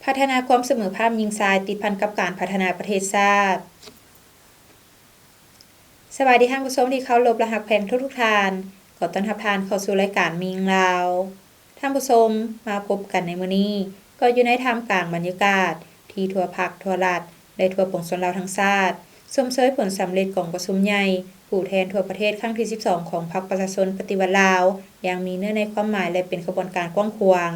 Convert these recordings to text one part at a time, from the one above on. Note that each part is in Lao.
ພັດທະນາຄວາມສະເໝີພາບຍິງຊາຍຕິດພັນກັບການພັດທະນາປະເທດຊາດ. ສະບາຍດີທ່ານຜູ້ຊົມທີ່ເຄົາລົບ ແລະ ຮັກແພງທຸກໆທ່ານ. ຂໍຕ້ອນຮັບທ່ານເຂົ້າສູ່ລາຍການແມ່ຍິງລາວ. ທ່ານຜູ້ຊົມ, ມາພົບກັນໃນມື້ນີ້ ກໍຢູ່ໃນທ່າມກາງບັນຍາກາດທີ່ທົ່ວພັກ, ທົ່ວລັດ ແລະ ທົ່ວປວງຊົນລາວທັງຊາດ ຊົມເຊີຍຜົນສຳເລັດກອງປະຊຸມໃຫຍ່ຜູ້ແທນທົ່ວປະເທດຄັ້ງທີສິບສອງ ຂອງພັກປະຊາຊົນປະຕິວັດລາວ ຢ່າງມີເນື້ອໃນຄວາມໝາຍ ແລະ ເປັນຂະບວນການກວ້າງຂວາງ.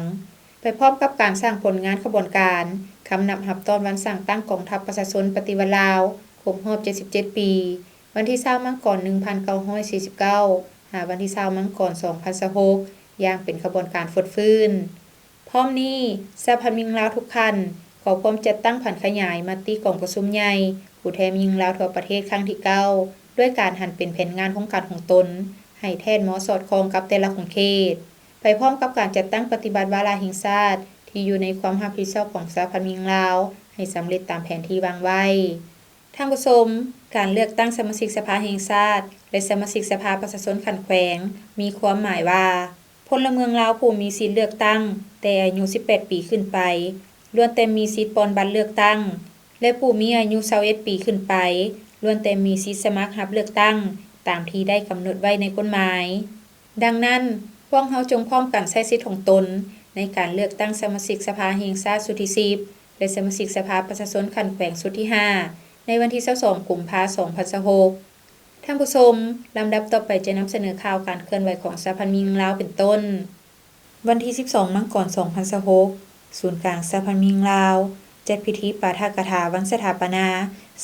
ໄປພ້ອມກັບການສ້າງຜົນງານຂະບວນການ ຄຳນັບຮັບຕ້ອນວັນສ້າງຕັ້ງກອງທັບປະຊາຊົນປະຕິວັດລາວ ຄົບຮອບເຈັດສິບເຈັດປີ, ວັນທີຊາວ ມັງກອນ ໜຶ່ງພັນເກົ້າຮ້ອຍສີ່ສິບເກົ້າ ຫາວັນທີຊາວ ມັງກອນ ສອງພັນຊາວຫົກ ຢ່າງເປັນຂະບວນການຟົດຟື້ນ. ພ້ອມນີ້, ສະຫະພັນແມ່ຍິງລາວທຸກຂັ້ນ ກໍພ້ອມຈັດຕັ້ງຜັນຂະຫຍາຍມະຕິກອງປະຊຸມໃຫຍ່ຜູ້ແທນແມ່ຍິງລາວທົ່ວປະເທດຄັ້ງທີເກົ້າ ດ້ວຍການຫັນເປັນແຜນງານໂຄງການຂອງຕົນ ໃຫ້ແທດເໝາະສອດຄ່ອງກັບແຕ່ລະຂົງເຂດ, ໄປພ້ອມກັບການຈັດຕັ້ງປະຕິບັດວາລະແຫ່ງຊາດທີ່ຢູ່ໃນຄວາມຮັບຜິດຊອບຂອງສະຫະພັນແມ່ຍິງລາວ ໃຫ້ສຳເລັດຕາມແຜນທີ່ວາງໄວ້. ທ່ານຜູ້ຊົມ, ການເລືອກຕັ້ງສະມາຊິກສະພາແຫ່ງຊາດ ແລະ ສະມາຊິກສະພາປະຊາຊົນຂັ້ນແຂວງ ມີຄວາມໝາຍວ່າ ພົນລະເມືອງລາວຜູ້ມີສິດເລືອກຕັ້ງແຕ່ອາຍຸສິບແປດປີຂຶ້ນໄປ ລ້ວນແຕ່ມີສິດປ່ອນບັດເລືອກຕັ້ງ ແລະ ຜູ້ມີອາຍຸຊາວເອັດປີຂຶ້ນໄປ ລ້ວນແຕ່ມີສິດສະໝັກຮັບເລືອກຕັ້ງຕາມທີ່ໄດ້ກຳນົດໄວ້ໃນກົດໝາຍ. ດັ່ງນັ້ນ, ພວກເຮົາຈົ່ງພ້ອມກັນໃຊ້ສິດຂອງຕົນໃນການເລືອກຕັ້ງສະມາຊິກສະພາແຫ່ງຊາດຊຸດທີສິບ ແລະ ສະມາຊິກສະພາປະຊາຊົນຂັ້ນແຂວງຊຸດທີຫ້າ ໃນວັນທີຊາວສອງ ກຸມພາ ສອງພັນຊາວຫົກ. ທ່ານຜູ້ຊົມ, ລຳດັບຕໍ່ໄປຈະນຳສະເໜີຂ່າວການເຄື່ອນໄຫວຂອງສະຫະພັນແມ່ຍິງລາວເປັນຕົ້ນ. ວັນທີສິບສອງ ມັງກອນ ສອງພັນຊາວຫົກ, ສູນກາງສະຫະພັນແມ່ຍິງລາວ ຈັດພິທີປາຖະກະຖາວັນສະຖາປະນາ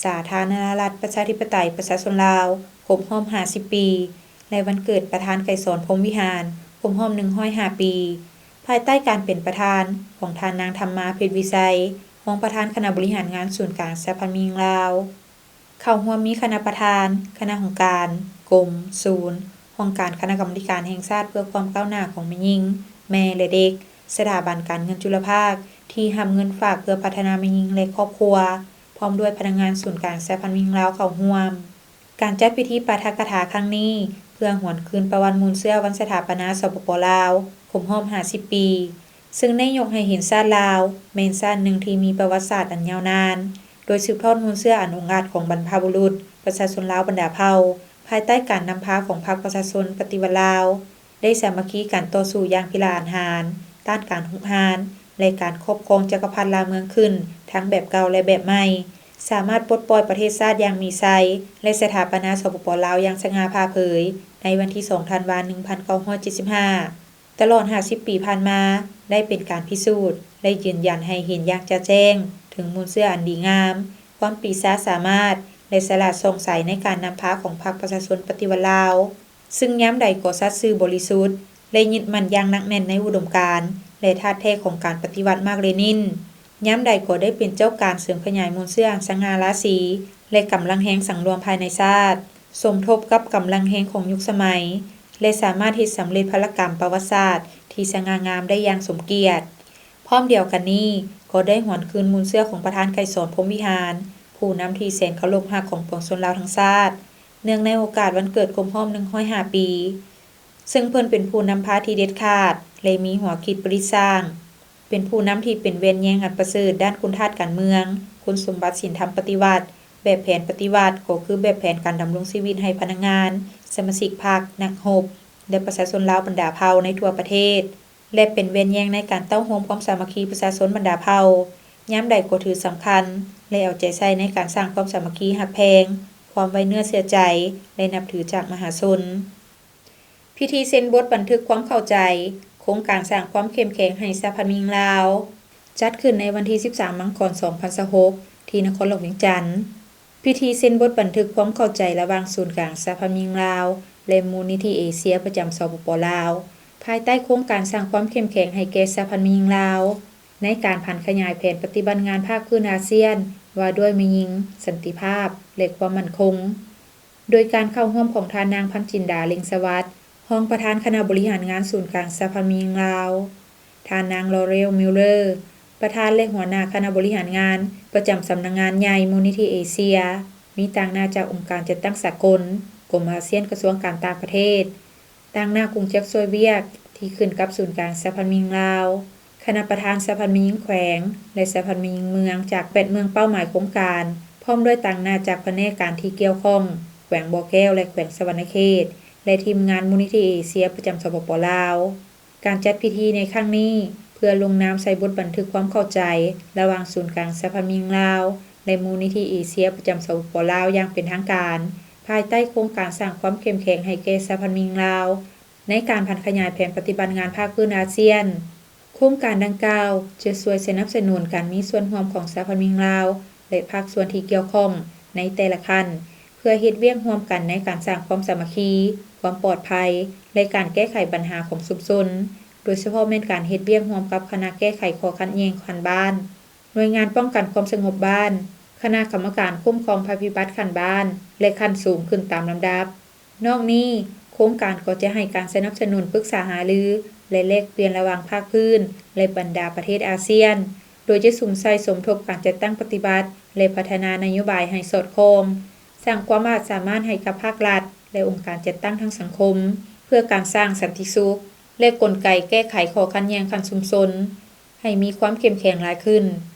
ສາທາລະນະລັດ ປະຊາທິປະໄຕ ປະຊາຊົນລາວ ຄົບຮອບຫ້າສິບປີ ແລະ ວັນເກີດປະທານໄກສອນ ພົມວິຫານ ຄົບຮອບໜຶ່ງຮ້ອຍຫ້າປີ ພາຍໃຕ້ການເປັນປະທານຂອງທ່ານນາງ ທຳມາ ເພັດວິໄຊ ຮອງປະທານຄະນະບໍລິຫານງານສູນກາງສະຫະພັນແມ່ຍິງລາວ. ເຂົ້າຮ່ວມມີຄະນະປະທານ, ຄະນະຫ້ອງການ, ກົມ, ສູນ, ຫ້ອງການຄະນະກຳມາທິການແຫ່ງຊາດເພື່ອຄວາມກ້າວໜ້າຂອງແມ່ຍິງ, ແມ່ ແລະ ເດັກ, ສະຖາບັນການເງິນຈຸລະພາກທີ່ຮັບເງິນຝາກເພື່ອພັດທະນາແມ່ຍິງ ແລະ ຄອບຄົວ, ພ້ອມດ້ວຍພະນັກງານສູນກາງສະຫະພັນແມ່ຍິງລາວເຂົ້າຮ່ວມ. ການຈັດພິທີປາຖະກະຖາຄັ້ງນີ້ ເພື່ອຫວນຄືນປະຫວັດມູນເຊື້ອວັນສະຖາປະນາ ສປປ ລາວ ຄົບຮອບຫ້າສິບປີ, ເຊິ່ງໄດ້ຍົກໃຫ້ເຫັນຊາດລາວແມ່ນຊາດໜຶ່ງທີ່ມີປະຫວັດສາດອັນຍາວນານ, ໂດຍສືບທອດມູນເຊື້ອອັນອົງອາດຂອງບັນພະບຸລຸດປະຊາຊົນລາວບັນດາເຜົ່າ, ພາຍໃຕ້ການນຳພາຂອງພັກປະຊາຊົນປະຕິວັດລາວ, ໄດ້ສາມັກຄີກັນຕໍ່ສູ້ຢ່າງພິລະອາດຫານ ຕ້ານການຮຸກຮານ ແລະ ການຄອບຄອງຈັກກະພັດລ່າເມືອງຂຶ້ນ ທັງແບບເກົ່າ ແລະ ແບບໃໝ່, ສາມາດປົດປ່ອຍປະເທດຊາດຢ່າງມີໄຊ ແລະ ສະຖາປະນາ ສປປ ລາວ ຢ່າງສະຫງ່າຜ່າເຜີຍ ໃນວັນທີສອງ ທັນວາ ໜຶ່ງພັນເກົ້າຮ້ອຍເຈັດສິບຫ້າ. ຕະຫຼອດຫ້າສິບປີຜ່ານມາ ໄດ້ເປັນການພິສູດ ແລະ ຢືນຢັນໃຫ້ເຫັນຢ່າງຈະແຈ້ງເຖິງມູນເຊື້ອອັນດີງາມ, ຄວາມປີຊາສາມາດ ແລະ ສະຫຼາດສ່ອງໃສໃນການນຳພາຂອງພັກປະຊາຊົນປະຕິວັດລາວ, ຊຶ່ງຍາມໃດກໍສັດຊື່ບໍລິສຸດ ແລະ ຍຶດໝັ້ນຢ່າງໜັກແໜ້ນໃນອຸດົມການ ແລະ ທາດແທ້ຂອງການປະຕິວັດມາກເລນິນ, ຍາມໃດກໍໄດ້ເປັນເຈົ້າການເສີມຂະຫຍາຍມູນເຊື້ອອັນສະຫງ່າລາສີ ແລະ ກຳລັງແຮງສັງລວມພາຍໃນຊາດ, ສົມທົບກັບກຳລັງແຮງຂອງຍຸກສະໄໝ ແລະ ສາມາດເຮັດສຳເລັດພາລະກຳປະຫວັດສາດທີ່ສະຫງ່າງາມໄດ້ຢ່າງສົມກຽດ. ພ້ອມດຽວກັນນີ້ ກໍໄດ້ຫວນຄືນມູນເຊື້ອຂອງປະທານໄກສອນ ພົມວິຫານ ຜູ້ນຳທີ່ແສນເຄົາລົບຮັກຂອງປວງຊົນລາວທັງຊາດ ເນື່ອງໃນໂອກາດວັນເກີດຄົບຮອບໜຶ່ງຮ້ອຍຫ້າປີ, ເຊິ່ງເພິ່ນເປັນຜູ້ນຳພາທີ່ເດັດຂາດ ແລະ ມີຫົວຄິດປະດິດສ້າງ, ເປັນຜູ້ນຳທີ່ເປັນແວ່ນແຍງອັນປະເສີດດ້ານຄຸນທາດການເມືອງ, ຄຸນສົມບັດສິນທຳປະຕິວັດ, ແບບແຜນປະຕິວັດກໍຄືແບບແຜນການດຳລົງຊີວິດໃຫ້ພະນັກງານ, ສະມາຊິກພັກ, ນັກຮົບ ແລະ ປະຊາຊົນລາວບັນດາເຜົ່າໃນທົ່ວປະເທດ ແລະ ເປັນແວ່ນແຍງໃນການເຕົ້າໂຮມຄວາມສາມັກຄີປະຊາຊົນບັນດາເຜົ່າ, ຍາມໃດກໍຖືສຳຄັນ ແລະ ເອົາໃຈໃສ່ໃນການສ້າງຄວາມສາມັກຄີຮັກແພງ, ຄວາມໄວ້ເນື້ອເຊື່ອໃຈ ແລະ ນັບຖືຈາກມະຫາຊົນ. ພິທີເຊັນບົດບັນທຶກຄວາມເຂົ້າໃຈ ໂຄງການສ້າງຄວາມເຂັ້ມແຂງໃຫ້ສະຫະພັນແມ່ຍິງລາວ ຈັດຂຶ້ນໃນວັນທີສິບສາມ ມັງກອນ ສອງພັນຊາວຫົກ ທີ່ນະຄອນຫຼວງວຽງຈັນ. ພິທີເຊັນບົດບັນທຶກຄວາມເຂົ້າໃຈລະຫວ່າງສູນກາງສະຫະພັນແມ່ຍິງລາວ ແລະ ມູນນິທິເອເຊຍປະຈຳ ສປປ ລາວ ພາຍໃຕ້ໂຄງການສ້າງຄວາມເຂັ້ມແຂງໃຫ້ແກ່ສະຫະພັນແມ່ຍິງລາວ ໃນການຜັນຂະຫຍາຍແຜນປະຕິບັດງານພາກພື້ນອາຊຽນ ວ່າດ້ວຍແມ່ຍິງ, ສັນຕິພາບ ແລະ ຄວາມໝັ້ນຄົງ. ໂດຍການເຂົ້າຮ່ວມຂອງທ່ານນາງ ພັນຈິນດາ ເລັງສະຫວັດ ຮອງປະທານຄະນະບໍລິຫານງານສູນກາງສະຫະພັນແມ່ຍິງລາວ, ທ່ານນາງ ລໍເຣວ ມິວເລີ ປະທານ ແລະ ຫົວໜ້າຄະນະບໍລິຫານງານປະຈຳສຳນັກງານໃຫຍ່ມູນນິທິເອເຊຍ, ມີຕາງໜ້າຈາກອົງການຈັດຕັ້ງສາກົນ, ກົມອາຊຽນ, ກະຊວງການຕ່າງປະເທດ, ຕາງໜ້າກົງຈັກຊ່ວຍວຽກທີ່ຂຶ້ນກັບສູນກາງສະຫະພັນແມ່ຍິງລາວ, ຄະນະປະທານສະຫະພັນແມ່ຍິງແຂວງ ແລະ ສະຫະພັນແມ່ຍິງເມືອງ ຈາກແປດເມືອງເປົ້າໝາຍໂຄງການ, ພ້ອມດ້ວຍຕາງໜ້າຈາກພະແນກການທີ່ກ່ຽວຂ້ອງ ແຂວງບໍ່ແກ້ວ ແລະ ແຂວງສະຫວັນນະເຂດ ແລະ ທີມງານມູນນິທິເອເຊຍປະຈຳ ສປປ ລາວ. ການຈັດພິທີໃນຄັ້ງນີ້ ເພື່ອລົງນາມໃສ່ບົດບັນທຶກຄວາມເຂົ້າໃຈ ລະຫວ່າງສູນກາງສະຫະພັນແມ່ຍິງລາວ ແລະ ມູນນິທິເອເຊຍປະຈຳ ສປປ ລາວ ຢ່າງເປັນທາງການ, ພາຍໃຕ້ໂຄງການສ້າງຄວາມເຂັ້ມແຂງໃຫ້ແກ່ສະຫະພັນແມ່ຍິງລາວ ໃນການຜັນຂະຫຍາຍແຜນປະຕິບັດງານພາກພື້ນອາຊຽນ. ໂຄງການດັ່ງກ່າວຈະຊ່ວຍສະໜັບສະໜູນການມີສ່ວນຮ່ວມຂອງສະຫະພັນແມ່ຍິງລາວ ແລະ ພາກສ່ວນທີ່ກ່ຽວຂ້ອງໃນແຕ່ລະຂັ້ນ ເພື່ອເຮັດວຽກຮ່ວມກັນໃນການສ້າງຄວາມສາມັກຄີ, ຄວາມປອດໄພ ແລະ ການແກ້ໄຂບັນຫາຂອງຊຸມຊົນ, ໂດຍສະເພາະແມ່ນການເຮັດວຽກຮ່ວມກັບຄະນະແກ້ໄຂຂໍ້ຂັດແຍ່ງຂັ້ນບ້ານ, ໜ່ວຍງານປ້ອງກັນຄວາມສະຫງົບບ້ານ, ຄະນະກຳມະການຄຸ້ມຄອງໄພພິບັດຂັ້ນບ້ານ ແລະ ຂັ້ນສູງຂຶ້ນຕາມລຳດັບ. ນອກນີ້, ໂຄງການກໍຈະໃຫ້ການສະໜັບສະໜູນ, ປຶກສາຫາລື ແລະ ແລກປ່ຽນລະຫວ່າງພາກພື້ນ ແລະ ບັນດາປະເທດອາຊຽນ, ໂດຍຈະສຸມໃສ່ສົມທົບການຈັດຕັ້ງປະຕິບັດ ແລະ ພັດທະນານະໂຍບາຍໃຫ້ສອດຄ່ອງ, ສ້າງຄວາມອາດສາມາດໃຫ້ກັບພາກລັດ ແລະ ອົງການຈັດຕັ້ງທາງສັງຄົມ ເພື່ອການສ້າງສັນຕິສຸກ ແລະ ກົນໄກແກ້ໄຂຂໍ້ຂັດແຍ່ງຂັ້ນຊຸມຊົນ ໃຫ້ມີຄວາມເຂັ້ມແຂງຫຼາຍຂຶ້ນ,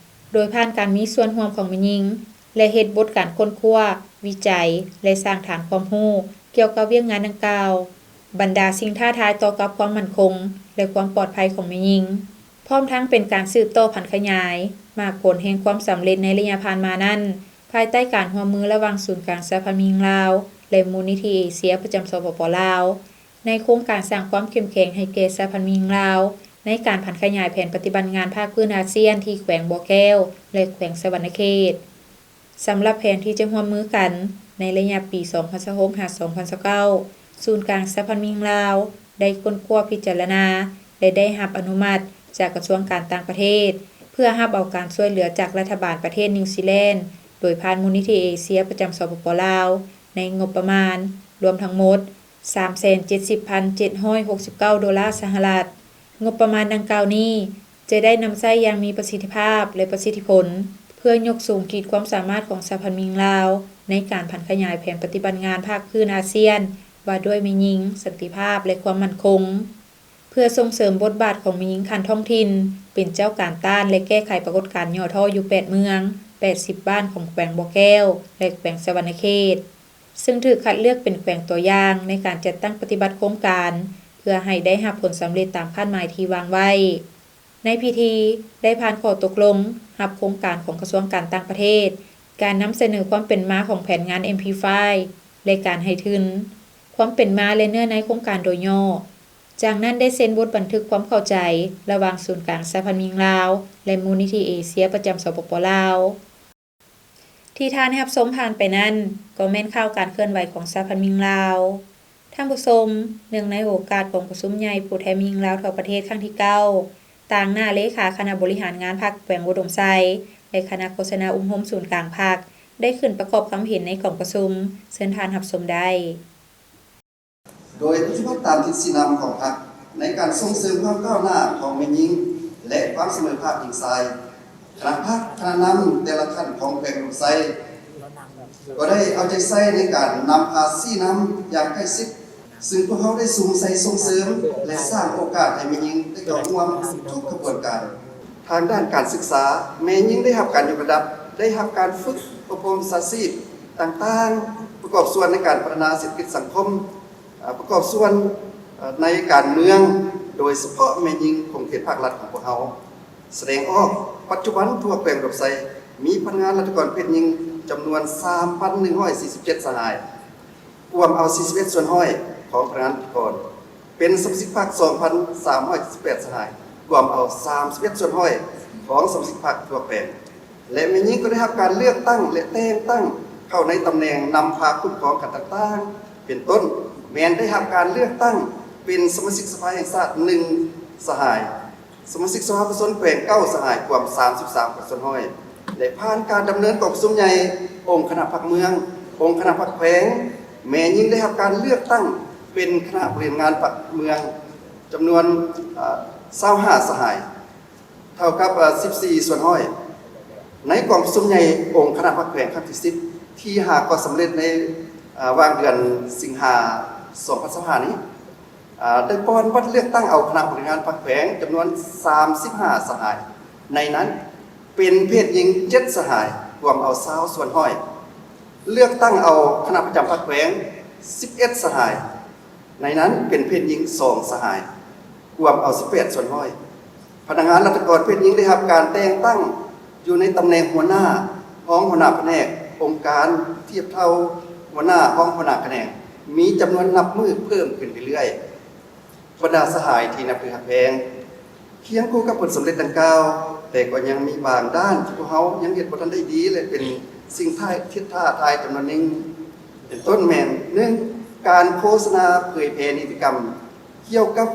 ໂດຍຜ່ານການມີສ່ວນຮ່ວມຂອງແມ່ຍິງ ແລະ ເຮັດບົດການຄົ້ນຄວ້າ, ວິໄຈ ແລະ ສ້າງຖານຄວາມຮູ້ກ່ຽວກັບວຽກງານດັ່ງກ່າວ, ບັນດາສິ່ງທ້າທາຍຕໍ່ກັບຄວາມໝັ້ນຄົງ ແລະ ຄວາມປອດໄພຂອງແມ່ຍິງ, ພ້ອມທັງເປັນການສືບຕໍ່ຜັນຂະຫຍາຍໝາກຜົນແຫ່ງຄວາມສຳເລັດໃນໄລຍະຜ່ານມານັ້ນ, ພາຍໃຕ້ການຮ່ວມມືລະຫວ່າງສູນກາງສະຫະພັນແມ່ຍິງລາວ ແລະ ມູນນິທິເອເຊຍປະຈຳ ສປປ ລາວ. ໃນໂຄງການສ້າງຄວາມເຂັ້ມແຂງໃຫ້ແກ່ສະຫະພັນແມ່ຍິງລາວ ໃນການຜັນຂະຫຍາຍແຜນປະຕິບັດງານພາກພື້ນອາຊຽນທີ່ແຂວງບໍ່ແກ້ວ ແລະ ແຂວງສະຫວັນນະເຂດ. ສຳລັບແຜນທີ່ຈະຮ່ວມມືກັນໃນໄລຍະປີສອງພັນຊາວຫົກ ຫາ ສອງພັນຊາວເກົ້າ, ສູນກາງສະຫະພັນແມ່ຍິງລາວໄດ້ຄົ້ນຄວ້າພິຈາລະນາ ແລະ ໄດ້ຮັບອະນຸມັດຈາກກະຊວງການຕ່າງປະເທດ ເພື່ອຮັບເອົາການຊ່ວຍເຫຼືອຈາກລັດຖະບານປະເທດນິວຊີແລນ ໂດຍຜ່ານມູນນິທິເອເຊຍປະຈຳ ສປປ ລາວ ໃນງົບປະມານລວມທັງໝົດ ສາມແສນເຈັດສິບພັນເຈັດຮ້ອຍຫົກສິບເກົ້າໂດລາສະຫະລັດ. ງົບປະມານດັ່ງກ່າວນີ້ຈະໄດ້ນຳໃຊ້ຢ່າງມີປະສິດທິພາບ ແລະ ປະສິດທິຜົນ ເພື່ອຍົກສູງຂີດຄວາມສາມາດຂອງສະຫະພັນແມ່ຍິງລາວ ໃນການຜັນຂະຫຍາຍແຜນປະຕິບັດງານພາກພື້ນອາຊຽນ ວ່າດ້ວຍແມ່ຍິງ, ສັນຕິພາບ ແລະ ຄວາມໝັ້ນຄົງ, ເພື່ອສົ່ງເສີມບົດບາດຂອງແມ່ຍິງຂັ້ນທ້ອງຖິ່ນ ເປັນເຈົ້າການຕ້ານ ແລະ ແກ້ໄຂປາກົດການຫຍໍ້ທໍ້ຢູ່ແປດເມືອງ, ແປດສິບບ້ານຂອງແຂວງບໍ່ແກ້ວ ແລະ ແຂວງສະຫວັນນະເຂດ. ຊຶ່ງຖືກຄັດເລືອກເປັນແຂວງຕົວຢ່າງໃນການຈັດຕັ້ງປະຕິບັດໂຄງການ ເພື່ອໃຫ້ໄດ້ຮັບຜົນສຳເລັດຕາມຄາດໝາຍທີ່ວາງໄວ້. ໃນພິທີໄດ້ຜ່ານຂໍ້ຕົກລົງຮັບໂຄງການຂອງກະຊວງການຕ່າງປະເທດ, ການນຳສະເໜີຄວາມເປັນມາຂອງແຜນງານ ເອັມພີໄຟ ແລະ ການໃຫ້ທຶນ, ຄວາມເປັນມາ ແລະ ເນື້ອໃນໂຄງການໂດຍຫຍໍ້. ຈາກນັ້ນໄດ້ເຊັນບົດບັນທຶກຄວາມເຂົ້າໃຈລະຫວ່າງສູນກາງສະຫະພັນແມ່ຍິງລາວ ແລະ ມູນນິທິເອເຊຍປະຈຳ ສປປ ລາວ. ທີ່ທ່ານໄດ້ຮັບຊົມຜ່ານໄປນັ້ນ ກໍແມ່ນຂ່າວການເຄື່ອນໄຫວຂອງສະຫະພັນແມ່ຍິງລາວ. ທ່ານຜູ້ຊົມ, ເນື່ອງໃນໂອກາດກອງປະຊຸມໃຫຍ່ຜູ້ແທນແມ່ຍິງລາວທົ່ວປະເທດຄັ້ງທີເກົ້າ ຕາງໜ້າເລຂາຄະນະບໍລິຫານງານພັກແຂວງອຸດົມໄຊ ແລະ ຄະນະໂຄສະນາອົບຮົມສູນກາງພັກ ໄດ້ຂຶ້ນປະກອບຄຳເຫັນໃນກອງປະຊຸມ, ເຊີນທ່ານຮັບຊົມໄດ້. ໂດຍປະຕິບັດຕາມທິດຊີ້ນຳຂອງພັກ ໃນການສົ່ງເສີມຄວາມກ້າວໜ້າຂອງແມ່ຍິງ ແລະ ຄວາມສະເໝີພາບຍິງຊາຍ, ຄະນະພັກ, ຄະນະນຳແຕ່ລະຂັ້ນຂອງແຂວງອຸດົມໄຊ ກໍໄດ້ເອົາໃຈໃສ່ໃນການນຳພາຊີ້ນຳຢ່າງໃກ້ຊິດ, ຊຶ່ງພວກເຮົາໄດ້ສຸມໃສ່ສົ່ງເສີມ ແລະ ສ້າງໂອກາດໃຫ້ແມ່ຍິງໄດ້ເຂົ້າຮ່ວມທຸກຂະບວນການ. ທາງດ້ານການສຶກສາ, ແມ່ຍິງໄດ້ຮັບການຍົກລະດັບ, ໄດ້ຮັບການຝຶກອົບຮົມວິຊາຊີບຕ່າງໆ, ປະກອບສ່ວນໃນການພັດທະນາເສດຖະກິດສັງຄົມ, ອາ, ປະກອບສ່ວນ, ເອີ, ໃນການເມືອງ, ໂດຍສະເພາະແມ່ຍິງຂົງເຂດພາກລັດຂອງພວກເຮົາສະແດງອອກ. ປັດຈຸບັນທົ່ວແຂວງອຸດົມໄຊມີພະນັກງານລັດຖະກອນເພດຍິງຈຳນວນສາມພັນໜຶ່ງຮ້ອຍສີ່ສິບເຈັດສະຫາຍ, ກວມເອົາສີ່ສິບເອັດສ່ວນຮ້ອຍຂອງພະນັກງານລັດຖະກອນ, ເປັນສະມາຊິກພັກສອງພັນສາມຮ້ອຍເຈັດສິບແປດສະຫາຍ, ກວມເອົາສາມສິບເອັດສ່ວນຮ້ອຍຂອງສະມາຊິກພັກທົ່ວແຂວງ. ແລະ ແມ່ຍິງກໍໄດ້ຮັບການເລືອກຕັ້ງ ແລະ ແຕ່ງຕັ້ງເຂົ້າໃນຕຳແໜ່ງນຳພາຄຸ້ມຄອງຂັ້ນຕ່າງໆ ເປັນຕົ້ນ ແມ່ນໄດ້ຮັບການເລືອກຕັ້ງເປັນສະມາຊິກສະພາແຫ່ງຊາດໜຶ່ງສະຫາຍ, ສະມາຊິກສະພາປະຊາຊົນແຂວງເກົ້າສະຫາຍ, ກວມສາມສິບສາມສ່ວນຮ້ອຍ ແລະ ຜ່ານການດຳເນີນກອງປະຊຸມໃຫຍ່ອົງຄະນະພັກເມືອງ, ອົງຄະນະພັກແຂວງ, ແມ່ຍິງໄດ້ຮັບການເລືອກຕັ້ງເປັນຄະນະບໍລິຫານງານພັກເມືອງ ຈຳນວນ, ເອີ, ຊາວຫ້າສະຫາຍ, ເທົ່າກັບ, ເອີ, ສິບສີ່ສ່ວນຮ້ອຍ ໃນກອງປະຊຸມໃຫຍ່ອົງຄະນະພັກແຂວງຄັ້ງທີສິບ ທີ່ຫາກໍສຳເລັດໃນ, ເອີ, ຫວ່າງເດືອນສິງຫາ ສອງພັນຊາວຫ້ານີ້. ອາ ໄດ້ປ່ອນບັດເລືອກຕັ້ງເອົາຄະນະບໍລິຫານພັກແຂວງຈຳນວນສາມສິບຫ້າສະຫາຍ, ໃນນັ້ນເປັນເພດຍິງເຈັດສະຫາຍ, ກວມເອົາຊາວສ່ວນຮ້ອຍ. ເລືອກຕັ້ງເອົາຄະນະປະຈຳພັກແຂວງສິບເອັດສະຫາຍ, ໃນນັ້ນເປັນເພດຍິງສອງສະຫາຍ, ກວມເອົາສິບແປດສ່ວນຮ້ອຍ. ພະນັກງານລັດຖະກອນເພດຍິງໄດ້ຮັບການແຕ່ງຕັ້ງຢູ່ໃນຕຳແໜ່ງຫົວໜ້າ, ຮອງຫົວໜ້າພະແນກ, ອົງການທຽບເທົ່າຫົວໜ້າ, ຮອງຫົວໜ້າຂະແໜງ ມີຈຳນວນນັບມື້ເພີ່ມຂຶ້ນເລື້ອຍໆ. ບັນດາສະຫາຍທີ່ນັບຖືຮັກແພງ, ຄຽງຄູ່ກັບຜົນສຳເລັດດັ່ງກ່າວ, ແຕ່ກໍຍັງມີບາງດ້ານທີ່ພວກເຮົາຍັງເຮັດບໍ່ທັນໄດ້ດີ ແລະ ເປັນສິ່ງທ້າຍ ທີ່ທ້າທາຍຈຳນວນໜຶ່ງ ເປັນຕົ້ນແມ່ນ ໜຶ່ງ ການໂຄສະນາເຜີຍແຜ່ນິຕິກຳ ກ່ຽວກັບ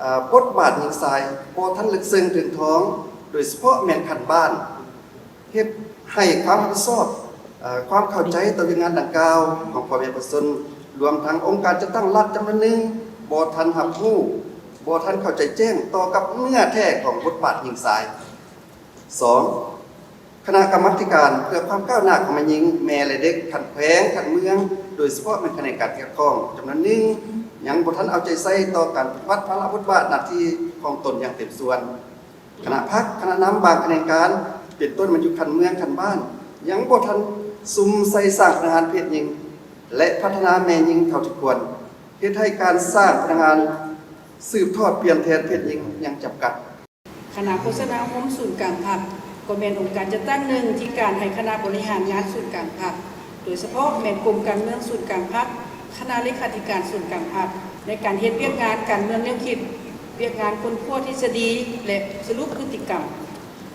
ອາ ບົດບາດຍິງຊາຍບໍ່ທັນເລິກເຊິ່ງເຖິງຖອງ, ໂດຍສະເພາະແມ່ນຂັ້ນບ້ານ, ເຮັດໃຫ້ຄວາມຮັບຜິດຊອບ, ເອີ ຄວາມເຂົ້າໃຈຕໍ່ວຽກງານດັ່ງກ່າວຂອງພໍ່ແມ່ປະຊາຊົນ, ລວມທັງອົງການຈັດຕັ້ງລັດຈຳນວນໜຶ່ງບໍ່ທັນຮັບຮູ້, ບໍ່ທັນເຂົ້າໃຈແຈ້ງຕໍ່ກັບເນື້ອແທ້ຂອງບົດບາດຍິງຊາຍ. ສອງ ຄະນະກຳມາທິການເພື່ອຄວາມກ້າວໜ້າຂອງແມ່ຍິງ, ແມ່ ແລະ ເດັກ ຂັ້ນແຂວງ, ຂັ້ນເມືອງ, ໂດຍສະເພາະແມ່ນຂະແໜງການທີ່ກ່ຽວຂ້ອງຈຳນວນໜຶ່ງ ຍັງບໍ່ທັນເອົາໃຈໃສ່ຕໍ່ການປະຕິບັດພາລະບົດບາດໜ້າທີ່ຂອງຕົນຢ່າງເຕັມສ່ວນ. ຄະນະພັກ, ຄະນະນຳບາງຂະແໜງການ ເປັນຕົ້ນແມ່ນຢູ່ຂັ້ນເມືອງ, ຂັ້ນບ້ານ ຍັງບໍ່ທັນສຸມໃສ່ສ້າງພະນັກງານເພດຍິງ ແລະ ພັດທະນາແມ່ຍິງເທົ່າທີ່ຄວນ, ເຮັດໃຫ້ການສ້າງພະນັກງານສືບທອດປ່ຽນແທນເພດຍິງຍັງຈຳກັດ. ຄະນະໂຄສະນາອົບຮົມສູນກາງພັກ ກໍແມ່ນອົງການຈັດຕັ້ງໜຶ່ງທີ່ການໃຫ້ຄະນະບໍລິຫານງານສູນກາງພັກ, ໂດຍສະເພາະແມ່ນກົມການເມືອງສູນກາງພັກ, ຄະນະເລຂາທິການສູນກາງພັກ ໃນການເຮັດວຽກງານການເມືອງແນວຄິດ, ວຽກງານຄົ້ນຄວ້າທິດສະດີ ແລະ ສະຫຼຸບພຶດຕິກຳ,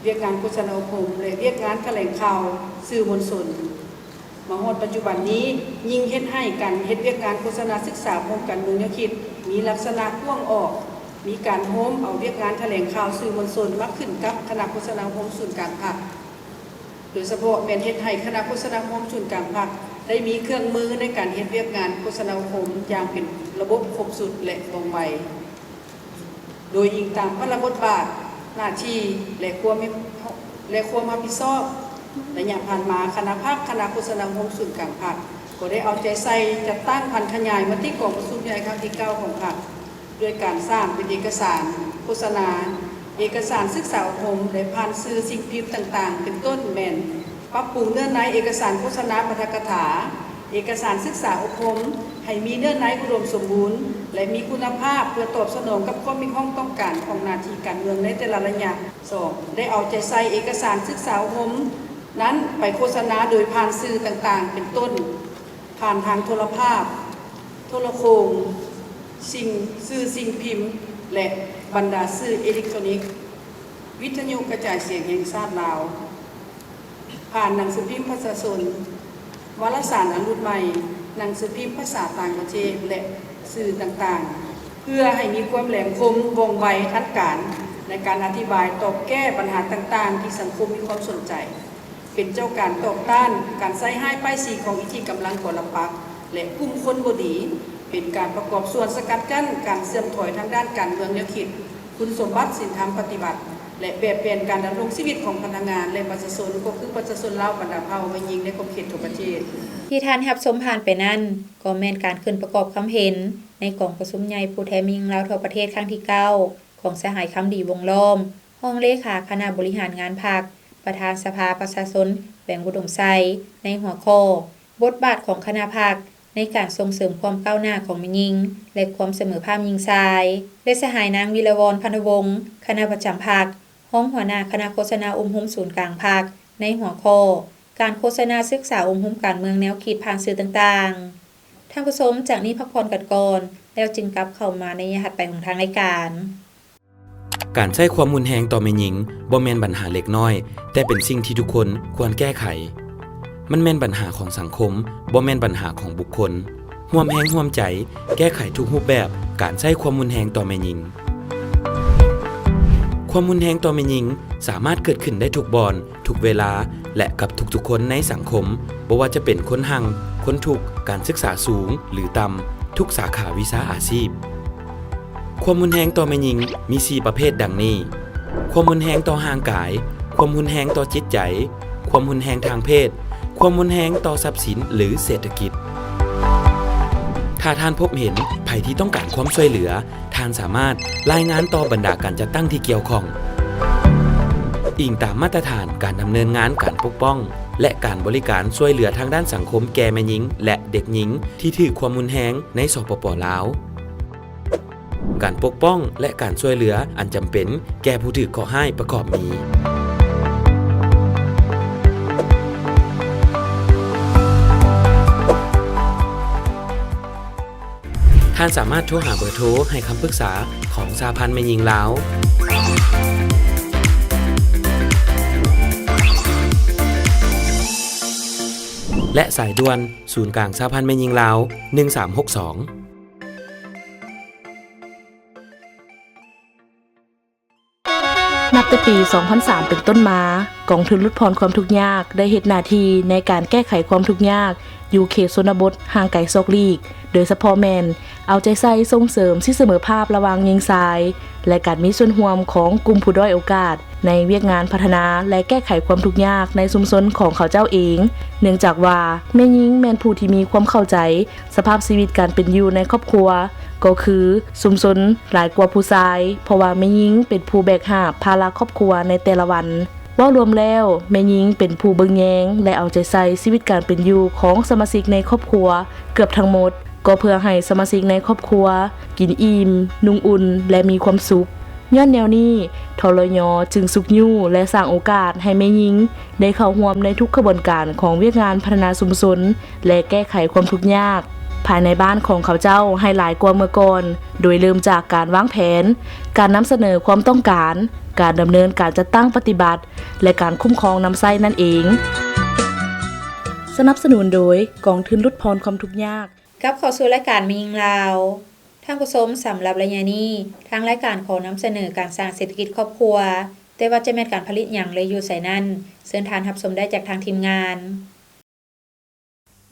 ວຽກງານໂຄສະນາອົບຮົມ ແລະ ວຽກງານຖະແຫຼງຂ່າວສື່ມວນຊົນ. ມາຮອດປັດຈຸບັນນີ້, ຍິ່ງເຮັດໃຫ້ການເຮັດວຽກງານໂຄສະນາສຶກສາໂຮງການເມືອງແນວຄິດ ມີລັກສະນະກວ້າງອອກ, ມີການໂຮມເອົາວຽກງານຖະແຫຼງຂ່າວສື່ມວນຊົນມາຂຶ້ນກັບຄະນະໂຄສະນາອົບຮົມສູນກາງພັກ, ໂດຍສະເພາະແມ່ນເຮັດໃຫ້ຄະນະໂຄສະນາອົບຮົມສູນກາງພັກ ໄດ້ມີເຄື່ອງມືໃນການເຮັດວຽກງານໂຄສະນາອົບຮົມຢ່າງເປັນລະບົບຄົບຊຸດ ແລະ ວ່ອງໄວ. ໂດຍອີງຕາມພາລະບົດບາດ, ໜ້າທີ່ ແລະ ຄວາມ ແລະ ຄວາມຮັບຜິດຊອບ, ໄລຍະຜ່ານມາ, ຄະນະພັກ, ຄະນະໂຄສະນາອົບຮົມສູນກາງພັກ ກໍໄດ້ເອົາໃຈໃສ່ຈັດຕັ້ງຜັນຂະຫຍາຍມະຕິກອງປະຊຸມໃຫຍ່ຄັ້ງທີເກົ້າຂອງພັກ ດ້ວຍການສ້າງເປັນເອກະສານໂຄສະນາ, ເອກະສານສຶກສາອົບຮົມ ແລະ ຜ່ານສື່ສິ່ງພິມຕ່າງໆ ເປັນຕົ້ນແມ່ນ ປັບປຸງເນື້ອໃນເອກະສານໂຄສະນາປາຖະກະຖາ, ເອກະສານສຶກສາອົບຮົມ ໃຫ້ມີເນື້ອໃນອຸດົມສົມບູນ ແລະ ມີຄຸນນະພາບ ເພື່ອຕອບສະໜອງກັບຄວາມຮຽກຮ້ອງຕ້ອງການຂອງໜ້າທີ່ການເມືອງໃນແຕ່ລະໄລຍະ. ສອງ ໄດ້ເອົາໃຈໃສ່ເອກະສານສຶກສາອົບຮົມນັ້ນໄປໂຄສະນາໂດຍຜ່ານສື່ຕ່າງໆ ເປັນຕົ້ນ ຜ່ານທາງໂທລະພາບ, ໂທລະໂຄ່ງ, ສິ່ງ ສື່ສິ່ງພິມ ແລະ ບັນດາສື່ເອເລັກໂທຣນິກ, ວິທະຍຸກະຈາຍສຽງແຫ່ງຊາດລາວ, ຜ່ານໜັງສືພິມປະຊາຊົນ, ວາລະສານອັນລຸດໃໝ່, ໜັງສືພິມພາສາຕ່າງປະເທດ ແລະ ສື່ຕ່າງໆ ເພື່ອໃຫ້ມີຄວາມແຫຼມຄົມ, ວ່ອງໄວ, ທັນການ ໃນການອະທິບາຍ, ຕອບແກ້ບັນຫາຕ່າງໆ ທີ່ສັງຄົມມີຄວາມສົນໃຈ, ເປັນເຈົ້າການຕອບຕ້ານການໃສ່ຮ້າຍປ້າຍສີຂອງອິດທິກຳລັງກອລະປັກ ແລະ ກຸ່ມຄົນບໍ່ດີ, ເປັນການປະກອບສ່ວນສະກັດກັ້ນການເສື່ອມຖອຍທາງດ້ານການເມືອງແນວຄິດ, ຄຸນສົມບັດ, ສິນທຳປະຕິວັດ ແລະ ແບບແຜນການດຳລົງຊີວິດຂອງພະນັກງານ ແລະ ປະຊາຊົນ, ກໍຄືປະຊາຊົນລາວບັນດາເຜົ່າ, ແມ່ຍິງໃນຂອບເຂດທົ່ວປະເທດ. ທີ່ທ່ານຮັບຊົມຜ່ານໄປນັ້ນ ກໍແມ່ນການຂຶ້ນປະກອບຄຳເຫັນໃນກອງປະຊຸມໃຫຍ່ຜູ້ແທນແມ່ຍິງລາວທົ່ວປະເທດຄັ້ງທີເກົ້າ ຂອງສະຫາຍ ຄຳດີ ວົງລ້ອມ ຮອງເລຂາຄະນະບໍລິຫານງານພັກ, ປະທານສະພາປະຊາຊົນແຂວງອຸດົມໄຊ ໃນຫົວຂໍ້ ບົດບາດຂອງຄະນະພັກໃນການສົ່ງເສີມຄວາມກ້າວໜ້າຂອງແມ່ຍິງ ແລະ ຄວາມສະເໝີພາບຍິງຊາຍ ແລະ ສະຫາຍ ນາງ ວິລະວອນ ພັນທະວົງ ຄະນະປະຈຳພັກ, ຮອງຫົວໜ້າຄະນະໂຄສະນາອົບຮົມສູນກາງພັກ ໃນຫົວຂໍ້ ການໂຄສະນາສຶກສາອົບຮົມການເມືອງແນວຄິດຜ່ານສື່ຕ່າງໆ. ທ່ານຜູ້ຊົມ, ຈາກນີ້ພັກຜ່ອນກັນກ່ອນ ແລ້ວຈຶ່ງກັບເຂົ້າມາໃນໄລຍະຖັດໄປຂອງທາງລາຍການ. ການໃຊ້ຄວາມຮຸນແຮງຕໍ່ແມ່ຍິງບໍ່ແມ່ນບັນຫາເລັກນ້ອຍ, ແຕ່ເປັນສິ່ງທີ່ທຸກຄົນຄວນແກ້ໄຂ. ມັນແມ່ນບັນຫາຂອງສັງຄົມ, ບໍ່ແມ່ນບັນຫາຂອງບຸກຄົນ. ຮ່ວມແຮງຮ່ວມໃຈແກ້ໄຂທຸກຮູບແບບການໃຊ້ຄວາມຮຸນແຮງຕໍ່ແມ່ຍິງ. ຄວາມຮຸນແຮງຕໍ່ແມ່ຍິງສາມາດເກີດຂຶ້ນໄດ້ທຸກບ່ອນ, ທຸກເວລາ ແລະ ກັບທຸກໆຄົນໃນສັງຄົມ, ບໍ່ວ່າຈະເປັນຄົນຮັ່ງ, ຄົນທຸກ, ການສຶກສາສູງ ຫຼື ຕ່ຳ, ທຸກສາຂາວິຊາອາຊີບ. ຄວາມຮຸນແຮງຕໍ່ແມ່ຍິງມີສີ່ປະເພດດັ່ງນີ້: ຄວາມຮຸນແຮງຕໍ່ຮ່າງກາຍ, ຄວາມຮຸນແຮງຕໍ່ຈິດໃຈ, ຄວາມຮຸນແຮງທາງເພດ, ຄວາມຮຸນແຮງຕໍ່ຊັບສິນ ຫຼື ເສດຖະກິດ. ທ ຖ້າທ່ານພົບເຫັນໃຜທີ່ຕ້ອງການຄວາມຊ່ວຍເຫຼືອ, ທ່ານສາມາດລາຍງານຕໍ່ບັນດາການຈັດຕັ້ງທີ່ກ່ຽວຂ້ອງ. ອີງຕາມມາດຕະຖານການດຳເນີນງານການປົກປ້ອງ ແລະ ການບໍລິການຊ່ວຍເຫຼືອທາງດ້ານສັງຄົມແກ່ແມ່ຍິງ ແລະ ເດັກຍິງທີ່ຖືກຄວາມຮຸນແຮງໃນ ສປປ ລາວ. ການປົກປ້ອງ ແລະ ການຊ່ວຍເຫຼືອອັນຈຳເປັນແກ່ຜູ້ຖືກເຄາະຮ້າຍປະກອບມີ. ທ່ານສາມາດໂທຫາເບີໂທໃຫ້ຄຳປຶກສາຂອງສະຫະພັນແມ່ຍິງລາວ ແລະ ສາຍດ່ວນສູນກາງສະຫະພັນແມ່ຍິງລາວ ໜຶ່ງສາມຫົກສອງ. ນັບແຕ່ປີສອງພັນສາມເປັນຕົ້ນມາ, ກອງທຶນຫຼຸດຜ່ອນຄວາມທຸກຍາກໄດ້ເຮັດໜ້າທີ່ໃນການແກ້ໄຂຄວາມທຸກຍາກຢູ່ເຂດຊົນນະບົດຫ່າງໄກສອກຫຼີກ, ໂດຍສະເພາະແມ່ນເອົາໃຈໃສ່ສົ່ງເສີມສິດສະເໝີພາບລະຫວ່າງຍິງຊາຍ ແລະ ການມີສ່ວນຮ່ວມຂອງກຸ່ມຜູ້ດ້ອຍໂອກາດໃນວຽກງານພັດທະນາ ແລະ ແກ້ໄຂຄວາມທຸກຍາກໃນຊຸມຊົນຂອງເຂົາເຈົ້າເອງ, ເນື່ອງຈາກວ່າແມ່ຍິງແມ່ນຜູ້ທີ່ມີຄວາມເຂົ້າໃຈ ສະພາບຊີວິດການເປັນຢູ່ໃນຄອບຄົວ ກໍຄືຊຸມຊົນຫຼາຍກວ່າຜູ້ຊາຍ, ເພາະວ່າແມ່ຍິງເປັນຜູ້ແບກຫາບພາລະຄອບຄົວໃນແຕ່ລະວັນ. ເວົ້າລວມແລ້ວ, ແມ່ຍິງເປັນຜູ້ເບິ່ງແຍງ ແລະ ເອົາໃຈໃສ່ຊີວິດການເປັນຢູ່ຂອງສະມາຊິກໃນຄອບຄົວເກືອບທັງໝົດ, ກໍເພື່ອໃຫ້ສະມາຊິກໃນຄອບຄົວກິນອີ່ມ, ນຸ່ງອຸ່ນ ແລະ ມີຄວາມສຸກ. ຍ້ອນແນວນີ້, ທລຍ ຈຶ່ງຊຸກຍູ້ ແລະ ສ້າງໂອກາດໃຫ້ແມ່ຍິງໄດ້ເຂົ້າຮ່ວມໃນທຸກຂະບວນການຂອງວຽກງານພັດທະນາຊຸມຊົນ ແລະ ແກ້ໄຂຄວາມທຸກຍາກພາຍໃນບ້ານຂອງເຂົາເຈົ້າໃຫ້ຫຼາຍກວ່າເມື່ອກ່ອນ, ໂດຍເລີ່ມຈາກການວາງແຜນ, ການນຳສະເໜີຄວາມຕ້ອງການ, ການດຳເນີນການຈັດຕັ້ງປະຕິບັດ ແລະ ການຄຸ້ມຄອງນຳໃຊ້ນັ້ນເອງ. ສະໜັບສະໜູນໂດຍກອງທຶນຫຼຸດຜ່ອນຄວາມທຸກຍາກ. ກັບເຂົ້າສູ່ລາຍການແມ່ຍິງລາວ. ທ່ານຜູ້ຊົມ, ສຳລັບໄລຍະນີ້, ທາງລາຍການຂໍນຳສະເໜີການສ້າງເສດຖະກິດຄອບຄົວ, ແຕ່ວ່າຈະແມ່ນການຜະລິດຫຍັງ ແລະ ຢູ່ໃສນັ້ນ, ເຊີນທ່ານຮັບຊົມໄດ້ຈາກທາງທີມງານ.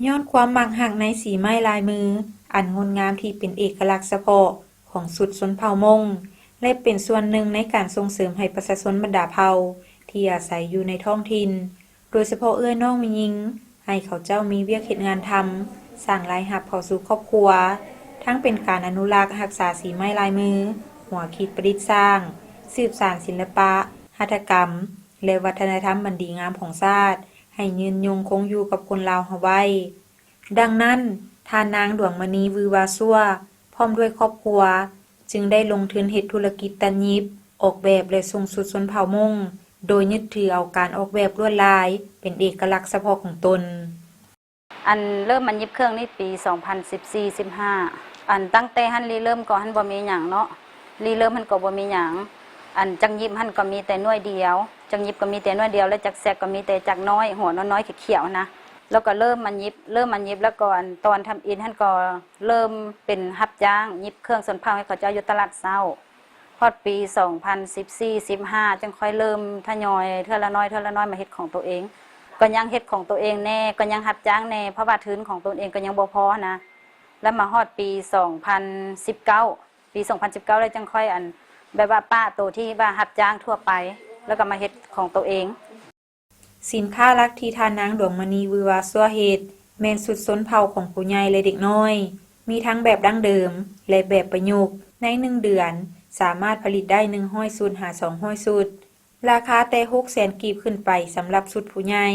ຍ້ອນຄວາມມັກຮັກໃນສີໄມ້ລາຍມືອັນງົດງາມທີ່ເປັນເອກະລັກສະເພາະຂອງຊຸດຊົນເຜົ່າມົ້ງ ແລະ ເປັນສ່ວນໜຶ່ງໃນການສົ່ງເສີມໃຫ້ປະຊາຊົນບັນດາເຜົ່າທີ່ອາໄສຢູ່ໃນທ້ອງຖິ່ນ, ໂດຍສະເພາະເອື້ອຍນ້ອງແມ່ຍິງ, ໃຫ້ເຂົາເຈົ້າມີວຽກເຮັດງານທຳ, ສ້າງລາຍຮັບເຂົ້າສູ່ຄອບຄົວ, ທັງເປັນການອະນຸລັກຮັກສາສີໄມ້ລາຍມື, ຫົວຄິດປະດິດສ້າງ, ສືບສານສິລະປະ, ຫັດຖະກຳ ແລະ ວັດທະນະທຳອັນດີງາມຂອງຊາດ ໃຫ້ຍືນຍົງຄົງຢູ່ກັບຄົນລາວເຮົາໄວ້. ດັ່ງນັ້ນ, ທ່ານນາງ ດວງມະນີ ວືອວາຊົ່ວ ພ້ອມດ້ວຍຄອບຄົວ ຈຶ່ງໄດ້ລົງທຶນເຮັດທຸລະກິດຕັດຫຍິບ, ອອກແບບ ແລະ ສົ່ງຊຸດຊົນເຜົ່າມົ້ງ ໂດຍຍຶດຖືເອົາການອອກແບບລວດລາຍເປັນເອກະລັກສະເພາະຂອງຕົນ. ອັນເລີ່ມມາຫຍິບເຄື່ອງນີ້ປີສອງພັນສິບສີ່ສິບຫ້າ ອັນຕັ້ງແຕ່ຫັ້ນລິເລີ່ມກໍຫັ້ນບໍ່ມີຫຍັງເນາະ, ລິເລີ່ມຫັ້ນກໍບໍ່ມີຫຍັງ, ອັນຈັກຫຍິບຫັ້ນກໍມີແຕ່ໜ່ວຍດຽວ, ຈັກຫຍິບກໍມີແຕ່ໜ່ວຍດຽວ ແລະ ຈັກແຊກກໍມີແຕ່ຈັກນ້ອຍ ຫົວນ້ອຍໆຂຽວໆຫັ້ນນະ. ແລ້ວກໍເລີ່ມມາຫຍິບ ເລີ່ມມາຫຍິບ ແລ້ວກໍອັນຕອນທຳອິດຫັ້ນກໍເລີ່ມເປັນຮັບຈ້າງຫຍິບເຄື່ອງຊົນເຜົ່າໃຫ້ເຂົາເຈົ້າຢູ່ຕະຫຼາດເຊົ້າ. ຮອດປີສອງພັນສິບສີ່ສິບຫ້າ ຈຶ່ງຄ່ອຍເລີ່ມທະຍອຍເທື່ອລະໜ້ອຍ ເທື່ອລະໜ້ອຍມາເຮັດຂອງໂຕເອງ. ກໍຍັງເຮັດຂອງໂຕເອງແດ່ ກໍຍັງຮັບຈ້າງແດ່ ເພາະວ່າທຶນຂອງຕົນເອງກໍຍັງບໍ່ພໍຫັ້ນນະ. ແລ້ວມາຮອດປີສອງພັນສິບເກົ້າ ປີສອງພັນສິບເກົ້າ ແລ້ວຈັ່ງຄ່ອຍ ອັນ ແບບວ່າປະໂຕທີ່ວ່າຮັບຈ້າງທົ່ວໄປ ແລ້ວກໍມາເຮັດຂອງໂຕເອງ. ສິນຄ້າຫຼັກທີ່ທ່ານນາງ ດວງມະນີ ວືອວາຊົ່ວ ເຮັດ ແມ່ນຊຸດຊົນເຜົ່າຂອງຜູ້ໃຫຍ່ ແລະ ເດັກນ້ອຍ, ມີທັງແບບດັ້ງເດີມ ແລະ ແບບປະຍຸກ. ໃນໜຶ່ງເດືອນ ສາມາດຜະລິດໄດ້ໜຶ່ງຮ້ອຍຊຸດຫາສອງຮ້ອຍຊຸດ, ລາຄາແຕ່ຫົກແສນກີບຂຶ້ນໄປສຳລັບຊຸດຜູ້ໃຫຍ່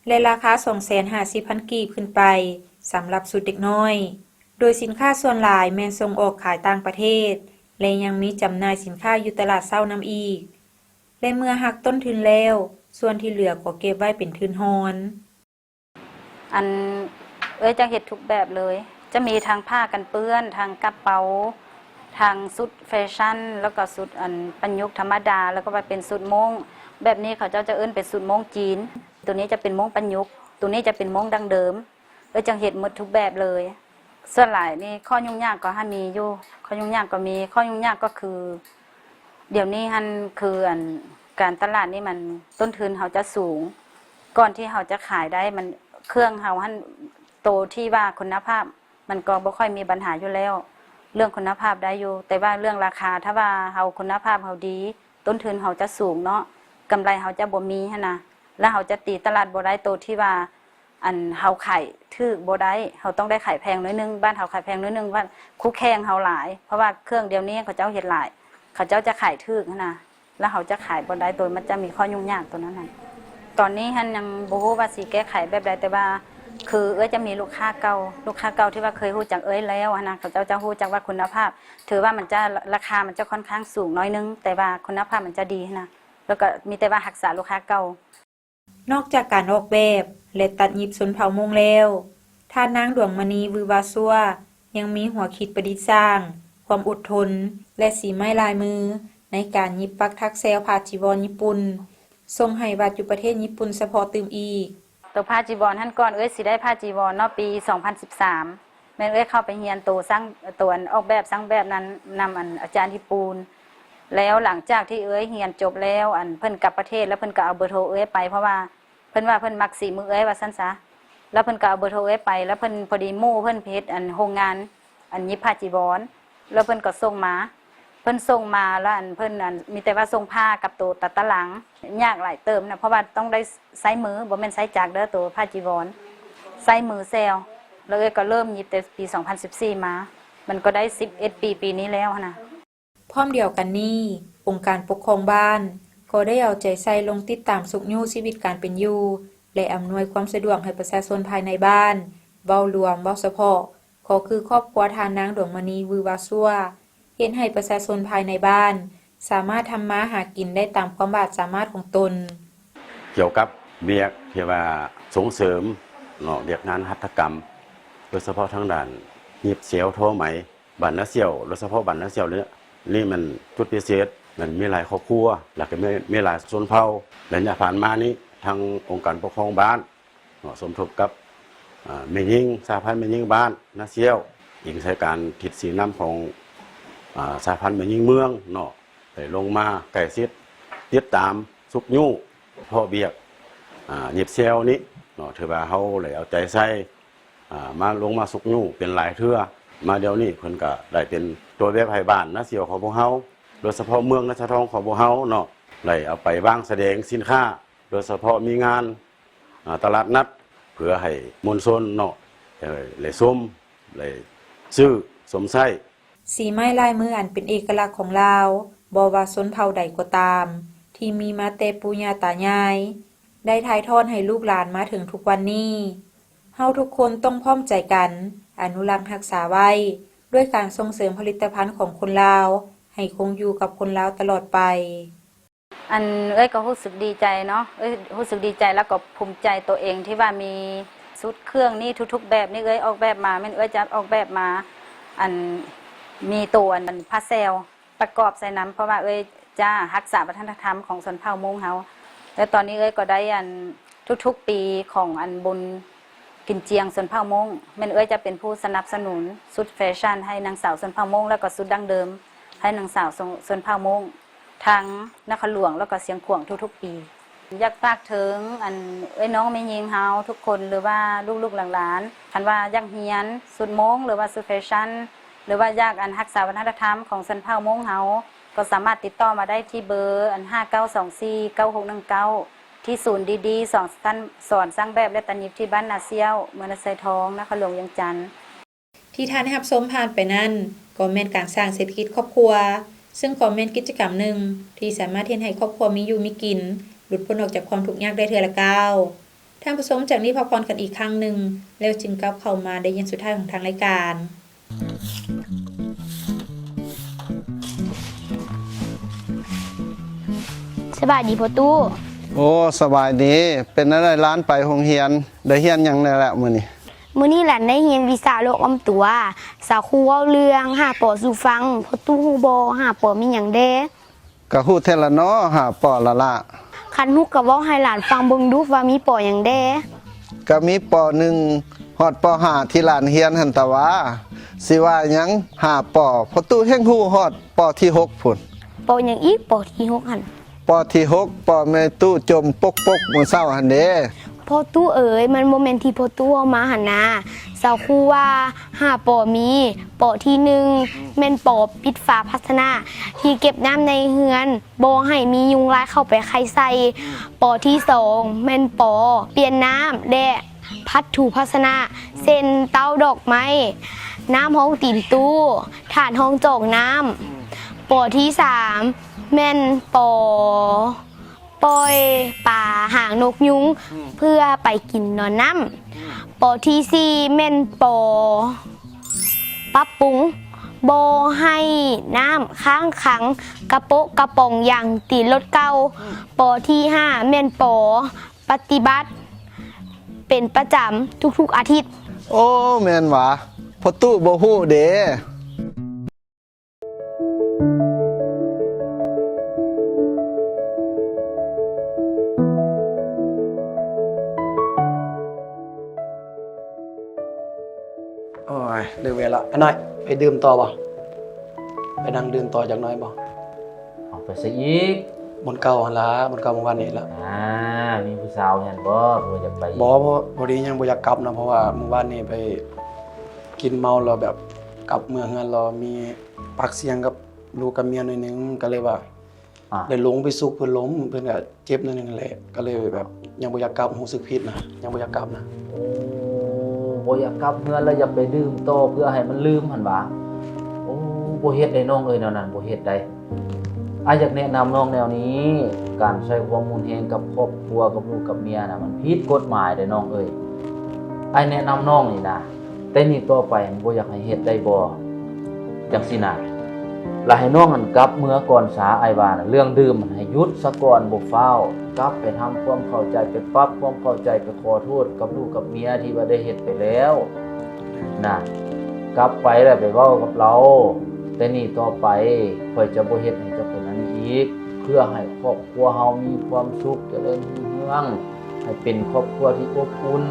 ແລະ ລາຄາສອງແສນຫ້າສິບພັນກີບຂຶ້ນໄປສຳລັບຊຸດເດັກນ້ອຍ, ໂດຍສິນຄ້າສ່ວນຫຼາຍແມ່ນສົ່ງອອກຂາຍຕ່າງປະເທດ ແລະ ຍັງມີຈຳໜ່າຍສິນຄ້າຢູ່ຕະຫຼາດເຊົ້ານຳອີກ. ແລະ ເມື່ອຫັກຕົ້ນທຶນແລ້ວ, ສ່ວນທີ່ເຫຼືອກໍເກັບໄວ້ເປັນທຶນຮອນ. ອັນ ເອື້ອຍຈະເຮັດທຸກແບບເລີຍ, ຈະມີທັງຜ້າກັນເປື້ອນ, ທັງກະເປົາ, ທັງຊຸດແຟຊັນ, ແລ້ວກໍຊຸດອັນປະຍຸກທຳມະດາ, ແລ້ວກໍວ່າເປັນຊຸດໂມ່ງ. ແບບນີ້ເຂົາເຈົ້າຈະເອີ້ນເປັນຊຸດໂມ່ງຈີນ. ໂຕນີ້ຈະເປັນໂມ່ງປະຍຸກ, ໂຕນີ້ຈະເປັນໂມ່ງດັ້ງເດີມ. ເອື້ອຍຈັ່ງເຮັດໝົດທຸກແບບເລີຍ. ສ່ວນຫຼາຍນີ້ຂໍ້ຫຍຸ້ງຍາກກໍຫາມີຢູ່, ຂໍ້ຫຍຸ້ງຍາກກໍມີ, ຂໍ້ຫຍຸ້ງຍາກກໍຄື ດຽວນີ້ຫັ້ນຄື ອັນ ການຕະຫຼາດນີ້ມັນ ຕົ້ນທຶນເຮົາຈະສູງ, ກ່ອນທີ່ເຮົາຈະຂາຍໄດ້ ມັນ ເຄື່ອງເຮົາຫັ້ນ ໂຕທີ່ວ່າຄຸນນະພາບ ມັນກໍບໍ່ຄ່ອຍມີບັນຫາຢູ່ແລ້ວ, ເລື່ອງຄຸນນະພາບໄດ້ຢູ່, ແຕ່ວ່າເລື່ອງລາຄາ ຖ້າວ່າເຮົາຄຸນນະພາບເຮົາດີ ຕົ້ນທຶນເຮົາຈະສູງເນາະ, ກຳໄລເຮົາຈະບໍ່ມີຫັ້ນນະ, ແລ້ວເຮົາຈະຕີຕະຫຼາດບໍ່ໄດ້ ໂຕທີ່ວ່າ ອັນເຮົາຂາຍຖືກບໍ່ໄດ້ ເຮົາຕ້ອງໄດ້ຂາຍແພງໜ້ອຍໜຶ່ງ ບ້ານເຮົາຂາຍແພງໜ້ອຍໜຶ່ງ ວ່າຄູ່ແຂ່ງເຮົາຫຼາຍ ເພາະວ່າເຄື່ອງດຽວນີ້ເຂົາເຈົ້າເຮັດຫຼາຍ ເຂົາເຈົ້າຈະຂາຍຖືກຫັ້ນນະ ແລ້ວເຮົາຈະຂາຍບໍ່ໄດ້ ໂຕມັນຈະມີຂໍ້ຫຍຸ້ງຍາກໂຕນັ້ນຫັ້ນ. ຕອນນີ້ຫັ້ນຍັງບໍ່ຮູ້ວ່າຊິແກ້ໄຂແບບໃດ ແຕ່ວ່າຄືເອື້ອຍຈະມີລູກຄ້າເກົ່າ ລູກຄ້າເກົ່າທີ່ວ່າເຄີຍຮູ້ຈັກເອື້ອຍແລ້ວຫັ້ນນະ ເຂົາເຈົ້າຈະຮູ້ຈັກວ່າຄຸນນະພາບ ຖືວ່າມັນຈະ ລາຄາມັນຈະຄ່ອນຂ້າງສູງໜ້ອຍໜຶ່ງ ແຕ່ວ່າຄຸນນະພາບມັນຈະດີຫັ້ນນະ ແລ້ວກໍມີແຕ່ວ່າຮັກສາລູກຄ້າເກົ່າ. ນອກຈາກການອອກແບບ ແລະ ຕັດຫຍິບຊົນເຜົ່າມົ້ງແລ້ວ, ທ່ານນາງ ດວງມະນີ ວືວາຊົ່ວ ຍັງມີຫົວຄິດປະດິດສ້າງ, ຄວາມອົດທົນ ແລະ ສີໄມ້ລາຍມື ໃນການຫຍິບປັກຖັກແຊວຜ້າຈີວອນຍີ່ປຸ່ນ ສົ່ງໃຫ້ວັດຢູ່ປະເທດຍີ່ປຸ່ນສະເພາະຕື່ມອີກ. ໂຕຜ້າຈີວອນຫັ້ນ ກ່ອນເອື້ອຍຊິໄດ້ຜ້າຈີວອນເນາະ ປີສອງພັນສິບສາມ ແມ່ນເອື້ອຍເຂົ້າໄປຮຽນໂຕຊ່າງ ໂຕອັນອອກແບບຊ່າງແບບນັ້ນນຳອັນອາຈານຍີ່ປຸ່ນ ແລ້ວຫຼັງຈາກທີ່ເອື້ອຍຮຽນຈົບແລ້ວ ອັນເພິ່ນກັບປະເທດ ແລ້ວເພິ່ນກໍເອົາເບີໂທເອື້ອຍໄປ ເພາະວ່າເພິ່ນວ່າເພິ່ນມັກສີມືເອື້ອຍວ່າຊັ້ນຊະ ແລ້ວເພິ່ນກໍເອົາເບີໂທເອື້ອຍໄປ ແລ້ວເພິ່ນ ພໍດີໝູ່ເພິ່ນໄປເຮັດອັນໂຮງງານ ອັນຫຍິບຜ້າຈີວອນ ແລ້ວເພິ່ນກໍສົ່ງມາ ເພິ່ນສົ່ງມາ ແລ້ວອັນເພິ່ນອັນມີແຕ່ວ່າສົ່ງຜ້າກັບໂຕຕັດຕະຫຼັງ ຍາກຫຼາຍເຕີບນະ ເພາະວ່າຕ້ອງໄດ້ໃຊ້ມື ບໍ່ແມ່ນໃຊ້ຈັກເດີ ໂຕຜ້າຈີວອນ ໃຊ້ມືແຊວ ແລ້ວເອື້ອຍກໍເລີ່ມຫຍິບແຕ່ປີສອງພັນສິບສີ່ມາ ມັນກໍໄດ້ສິບເອັດປີ ປີນີ້ແລ້ວຫັ້ນນະ. ພ້ອມດຽວກັນນີ້, ອົງການປົກຄອງບ້ານກໍໄດ້ເອົາໃຈໃສ່ລົງຕິດຕາມຊຸກຍູ້ຊີວິດການເປັນຢູ່ ແລະ ອຳນວຍຄວາມສະດວກໃຫ້ປະຊາຊົນພາຍໃນບ້ານ. ເວົ້າລວມ, ເວົ້າສະເພາະ ກໍຄືຄອບຄົວທ່ານນາງ ດວງມະນີ ວືວາຊົ່ວ ເຮັດໃຫ້ປະຊາຊົນພາຍໃນບ້ານ ສາມາດທຳມາຫາກິນໄດ້ຕາມຄວາມບາດສາມາດຂອງຕົນ. ກ່ຽວກັບວຽກທີ່ວ່າສົ່ງເສີມເນາະ ວຽກງານຫັດຖະກຳ ໂດຍສະເພາະທາງດ້ານຫຍິບແຊວ ທໍໄໝ ບ້ານນາສ່ຽວ ໂດຍສະເພາະບ້ານນາສ່ຽວນີ້ ນີ້ມັນຈຸດພິເສດ ມັນມີຫຼາຍຄອບຄົວ ແລ້ວກໍມີ ມີຫຼາຍຊົນເຜົ່າ. ໄລຍະຜ່ານມານີ້ ທາງອົງການປົກຄອງບ້ານເນາະ ສົມທົບກັບ ອາ ແມ່ຍິງ ສະຫະພັນແມ່ຍິງບ້ານນາສ່ຽວ ອີງໃສ່ການທິດຊີ້ນຳຂອງ ອາ ສະຫະພັນແມ່ຍິງເມືອງເນາະ ໄດ້ລົງມາໃກ້ຊິດ ຕິດຕາມຊຸກຍູ້ ເພາະວຽກ ອາ ຫຍິບແຊວນີ້ເນາະ ຖືວ່າເຮົາໄດ້ເອົາໃຈໃສ່ ອາ ມາລົງມາຊຸກຍູ້ເປັນຫຼາຍເທື່ອ ມາດຽວນີ້ເພິ່ນກະໄດ້ເປັນຕົວແບບໃຫ້ບ້ານນາສ່ຽວຂອງພວກເຮົາ ໂດຍສະເພາະເມືອງນາຊາທອງຂອງພວກເຮົາເນາະ ໄດ້ເອົາໄປວາງສະແດງສິນຄ້າ ໂດຍສະເພາະມີງານ ອາ ຕະຫຼາດນັດ ເພື່ອໃຫ້ມວນຊົນເນາະ ໄດ້ ໄດ້ຊົມ ໄດ້ຊື້ ຊົມໃຊ້. ສີໄມ້ລາຍມືອັນເປັນເອກະລັກຂອງລາວ ບໍ່ວ່າຊົນເຜົ່າໃດກໍຕາມ ທີ່ມີມາແຕ່ປູ່ຍ່າຕາຍາຍ ໄດ້ຖ່າຍທອດໃຫ້ລູກຫຼານມາເຖິງທຸກວັນນີ້. ເຮົາທຸກຄົນຕ້ອງພ້ອມໃຈກັນອະນຸລັກຮັກສາໄວ້ ດ້ວຍການສົ່ງເສີມຜະລິດຕະພັນຂອງຄົນລາວ ໃຫ້ຄົງຢູ່ກັບຄົນລາວຕະຫຼອດໄປ. ອັນເອື້ອຍກໍຮູ້ສຶກດີໃຈເນາະ ເອື້ອຍຮູ້ສຶກດີໃຈ ແລ້ວກໍພູມໃຈໂຕເອງທີ່ວ່າມີຊຸດເຄື່ອງນີ້ ທຸກໆແບບນີ້ເອື້ອຍອອກແບບມາ ແມ່ນເອື້ອຍຈະອອກແບບມາ ອັນມີໂຕອັນຜ້າແຊວປະກອບໃສ່ນຳ ເພາະວ່າເອື້ອຍຈະຮັກສາວັດທະນະທຳຂອງຊົນເຜົ່າມົ້ງເຮົາ ແລະ ຕອນນີ້ເອື້ອຍກໍໄດ້ອັນ ທຸກໆປີຂອງອັນບຸນກິນຈຽງຊົນເຜົ່າມົ້ງ ແມ່ນເອື້ອຍຈະເປັນຜູ້ສະໜັບສະໜູນຊຸດແຟຊັ່ນໃຫ້ນາງສາວຊົນເຜົ່າມົ້ງ ແລ້ວກໍຊຸດດັ້ງເດີມໃຫ້ນາງສາວຊົນ ຊົນເຜົ່າມົ້ງ ທັງນະຄອນຫຼວງ ແລ້ວກໍຊຽງຂວາງທຸກໆປີ. ຢາກຝາກເຖິງອັນເອື້ອຍນ້ອງແມ່ຍິງເຮົາທຸກຄົນ ຫຼືວ່າລູກໆຫຼານໆ ຄັນວ່າຢາກຮຽນຊຸດມົ້ງ ຫຼືວ່າຊຸດແຟຊັ່ນ ຫຼືວ່າຢາກອັນຮັກສາວັດທະນະທຳຂອງຊົນເຜົ່າມົ້ງເຮົາ ກໍສາມາດຕິດຕໍ່ມາໄດ້ທີ່ເບີ ອັນ ຫ້າເກົ້າສອງສີ່ ເກົ້າຫົກໜຶ່ງເກົ້າ ທີ່ສູນດີດີສອນ ສອນຊ່າງແບບ ແລະ ຕັດຫຍິບ ທີ່ບ້ານນາສ່ຽວ ເມືອງນາຊາຍທອງ ນະຄອນຫຼວງວຽງຈັນ. ທີ່ທ່ານໄດ້ຮັບຊົມຜ່ານໄປນັ້ນ ກໍແມ່ນການສ້າງເສດຖະກິດຄອບຄົວ ຊຶ່ງກໍແມ່ນກິດຈະກຳໜຶ່ງ ທີ່ສາມາດເຮັດໃຫ້ຄອບຄົວມີຢູ່ມີກິນ ຫຼຸດພົ້ນອອກຈາກຄວາມທຸກຍາກໄດ້ເທື່ອລະກ້າວ. ທ່ານຜູ້ຊົມ ຈາກນີ້ພັກຜ່ອນກັນອີກຄັ້ງໜຶ່ງ ແລ້ວຈຶ່ງກັບເຂົ້າມາໃນເວລາສຸດທ້າຍຂອງທາງລາຍການ. ສະບາຍດີພໍ່ຕູ້. ໂອ້ ສະບາຍດີ. ເປັນແນວໃດຫຼານໄປໂຮງຮຽນ ໄດ້ຮຽນຫຍັງແດ່ລະມື້ນີ້? ມື້ນີ້ຫຼານໄດ້ຮຽນວິຊາໂລກອ້ອມຕົວ. ສາວຄູເວົ້າເລື່ອງຫ້າ ປໍ ສູ່ຟັງ. ພໍ່ຕູ້ຮູ້ບໍ່ ຫ້າ ປໍ ມີຫຍັງແດ່? ກະຮູ້ແທ້ລະເນາະ ຫ້າ ປໍ ລະລະ. ຄັນຮູ້ກະເວົ້າໃຫ້ຫຼານຟັງເບິ່ງດູວ່າມີ ປໍ ຫຍັງແດ່? ກະມີ ປໍ ໜຶ່ງ ຮອດ ປໍ ຫ້າ ທີ່ຫຼານຮຽນຫັ້ນຕະຫວາ. ຊິວ່າຫຍັງ ຫ້າ ປໍ ພໍ່ຕູ້ແຮ່ງຮູ້ຮອດ ປໍ ທີ ຫົກ ພຸ້ນ. ປໍ ຫຍັງອີກ ປໍ ທີ ຫົກ ຫັ້ນ? ປໍ ທີ ຫົກ ປໍ ແມ່ຕູ້ຈົ່ມປົກໆມື້ເຊົ້າຫັ້ນເດ້. ພໍ່ຕູ້ເອີຍ ມັນບໍ່ແມ່ນທີ່ພໍ່ຕູ້ເວົ້າມາຫັ້ນນາ. ສາວຄູວ່າ ຫ້າ ປໍ ມີ ປໍ ທີ ໜຶ່ງ ແມ່ນ ປໍ ປິດຝາພາຊະນະທີ່ເກັບນ້ຳໃນເຮືອນ ບໍ່ໃຫ້ມີຍຸງລາຍເຂົ້າໄປໄຂ່ໃສ່. ປໍ ທີ ສອງ ແມ່ນ ປໍ ປ່ຽນນ້ຳ ແລະ ພັດຖູພາຊະນະ ເຊັ່ນ ເຕົ້າດອກໄມ້, ນ້ຳຮອງຕີນຕູ້, ຖານຮອງຈອກນ້ຳ. ປ ທີສາມ ແມ່ນ ປ ປ່ອຍປາຫາງນົກຍຸງ ອືມ ເພື່ອໄປກິນນອນນ້ຳ. ອືມ ປ ທີສີ່ ແມ່ນ ປ ປັບປຸງ ບໍ່ໃຫ້ນ້ຳຄ້າງຄັງ ກະໂປະກະປອງຢາງຕີນລົດເກົ່າ. ອືມ ປ ທີຫ້າ ແມ່ນ ປ ປະຕິບັດເປັນປະຈຳທຸກໆອາທິດ. ໂອ້ ແມ່ນຫວາ ພໍ່ຕູ້ບໍ່ຮູ້ເດ. ໂອ້ຍ ເລີກວຽກລະ ອ້າຍນ້ອຍ ໄປດື່ມຕໍ່ບໍ່? ໄປນັ່ງດື່ມຕໍ່ຈັກໜ້ອຍບໍ່? ເອົາ ໄປໃສອີກ? ບ່ອນເກົ່າຫັ້ນລະ ບ່ອນເກົ່າມື້ວານນີ້ລະ. ອ່າ ມີຜູ້ສາວຫັ້ນບໍ່? ບໍ່ຢາກໄປອີກ? ບໍ່ ພໍດີຍັງບໍ່ຢາກກັບນະ ເພາະວ່າມື້ວານນີ້ໄປກິນເມົາແລ້ວ ແບບກັບເມືອເຮືອນແລ້ວມີປາກສຽງກັບລູກກັບເມຍໜ້ອຍໜຶ່ງ ກໍເລີຍວ່າ ອ່າ ໄດ້ລົງໄປຊຸກເພິ່ນລົ້ມ ເພິ່ນກໍເຈັບໜ້ອຍໜຶ່ງແຫຼະ ກໍເລີຍແບບຍັງບໍ່ຢາກກັບ ຮູ້ສຶກຜິດນະ ຍັງບໍ່ຢາກກັບນະ. ໂອ້ ບໍ່ຢາກກັບເຮືອນ ແລ້ວຢາກໄປດື່ມຕໍ່ເພື່ອໃຫ້ມັນລືມຫັ້ນຫວາ? ໂອ້ ບໍ່ເຮັດໄດ໋ນ້ອງເອີຍ ແນວນັ້ນບໍ່ເຮັດໄດ໋. ອ້າຍຢາກແນະນຳນ້ອງແນວນີ້ ການໃຊ້ຄວາມຮຸນແຮງກັບຄອບຄົວ ກັບລູກກັບເມຍນະ ມັນຜິດກົດໝາຍເດ້ນ້ອງເອີຍ. ອ້າຍແນະນຳນ້ອງນີ້ນະ ແຕ່ນີ້ຕໍ່ໄປບໍ່ຢາກໃຫ້ເຮັດໄດ້ບໍ່? ຈັ່ງຊີ້ນະ ລະໃຫ້ນ້ອງຫັ້ນກັບເມືອກ່ອນສາ ອ້າຍວ່ານະ ເລື່ອງດື່ມຫັ້ນໃຫ້ຢຸດສາກ່ອນ ບໍ່ຟ້າວ ກັບໄປທຳຄວາມເຂົ້າໃຈ ໄປປັບຄວາມເຂົ້າໃຈ ໄປຂໍໂທດກັບລູກກັບເມຍທີ່ວ່າໄດ້ເຮັດໄປແລ້ວນະ. ກັບໄປແລ້ວໄປເວົ້າກັບລາວ ແຕ່ນີ້ຕໍ່ໄປຂ້ອຍຈະບໍ່ເຮັດໃຫ້ເຈົ້າເປັນອັນນີ້ອີກ ເພື່ອໃຫ້ຄອບຄົວເຮົາມີຄວາມສຸກ ຈະເລີນຮຸ່ງເຮືອງ ໃຫ້ເປັນຄອບຄົວທີ່ອົບອຸ່ນ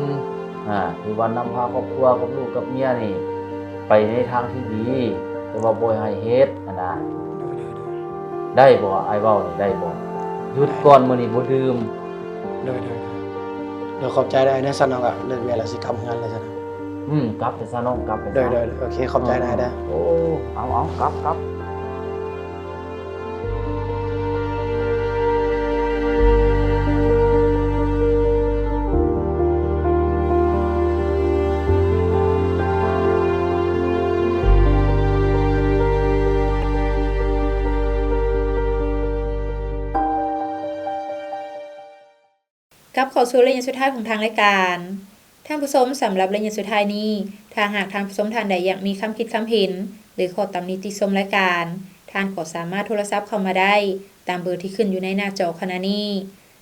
ອ່າ ທີ່ວ່ານຳພາຄອບຄົວກັບລູກກັບເມຍນີ້ໄປໃນທາງທີ່ດີ ແຕ່ວ່າບໍ່ໃຫ້ເຮັດຫັ້ນນະ. ໂດຍ ໂດຍ ໂດຍ ໄດ້ບໍ່? ອ້າຍເວົ້ານີ້ໄດ້ບໍ່? ຢຸດກ່ອນ ມື້ນີ້ບໍ່ດື່ມ. ໂດຍ ໂດຍ ໂດຍ ໂດຍ ຂອບໃຈຫຼາຍເດີ. ຊັ້ນເຮົາກໍເລີກວຽກແລ້ວ ຊິກັບເຮືອນແລ້ວຊັ້ນ. ອືມ ກັບໄປຊະນ້ອງ ກັບໄປຊະ. ໂດຍ ໂດຍ ໂດຍ ໂອເຄ ຂອບໃຈຫຼາຍເດີ. ໂອ້ ເອົາ ເອົາ ກັບ ກັບ. ກັບເຂົ້າສູ່ໄລຍະສຸດທ້າຍຂອງທາງລາຍການ. ທ່ານຜູ້ຊົມ, ສຳລັບໄລຍະສຸດທ້າຍນີ້, ຖ້າຫາກທ່ານຜູ້ຊົມທ່ານໃດຢາກມີຄຳຄິດຄຳເຫັນ ຫຼື ຂໍຕຳໜິຕິຊົມລາຍການ, ທ່ານກໍສາມາດໂທລະສັບເຂົ້າມາໄດ້ຕາມເບີທີ່ຂຶ້ນຢູ່ໃນໜ້າຈໍຂະນະນີ້.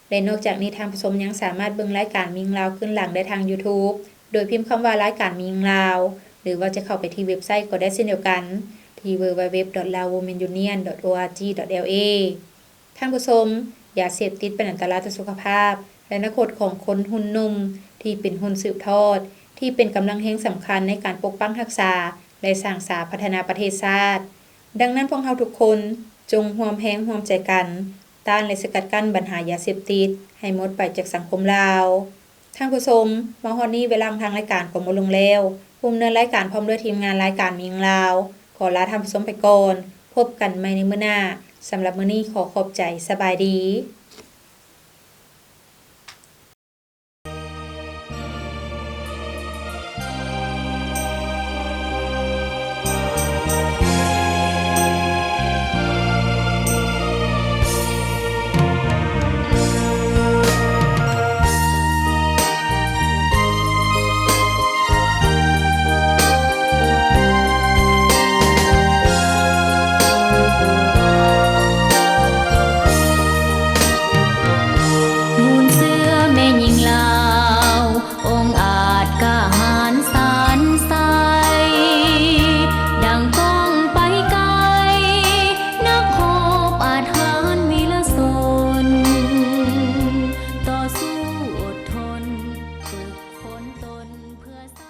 ແລະ ນອກຈາກນີ້, ທ່ານຜູ້ຊົມຍັງສາມາດເບິ່ງລາຍການມີຫຍັງລາວຄືນຫຼັງໄດ້ທາງ YouTube ໂດຍພິມຄຳວ່າ ລາຍການມີຫຍັງລາວ ຫຼືວ່າຈະເຂົ້າໄປທີ່ເວັບໄຊກໍໄດ້ເຊັ່ນດຽວກັນ ທີ່ www.laowomenunion.org.la. ທ່ານຜູ້ຊົມ, ຢາເສບຕິດເປັນອັນຕະລາຍຕໍ່ສຸຂະພາບ ແລະ ອະນາຄົດຂອງຄົນຮຸ່ນໜຸ່ມທີ່ເປັນຮຸ່ນສືບທອດ, ທີ່ເປັນກຳລັງແຮງສຳຄັນໃນການປົກປັກຮັກສາ ແລະ ສ້າງສາພັດທະນາປະເທດຊາດ. ດັ່ງນັ້ນ, ພວກເຮົາທຸກຄົນຈົ່ງຮ່ວມແຮງຮ່ວມໃຈກັນ ຕ້ານ ແລະ ສະກັດກັ້ນບັນຫາຢາເສບຕິດໃຫ້ໝົດໄປຈາກສັງຄົມລາວ. ທ່ານຜູ້ຊົມ, ມາຮອດນີ້ເວລາຂອງທາງລາຍການກໍໝົດລົງແລ້ວ. ຜູ້ດຳເນີນລາຍການພ້ອມດ້ວຍທີມງານລາຍການມີຫຍັງລາວ ຂໍລາທ່ານຜູ້ຊົມໄປກ່ອນ. ພົບກັນໃໝ່ໃນມື້ໜ້າ. ສຳລັບມື້ນີ້ຂໍຂອບໃຈ. ສະບາຍດີ.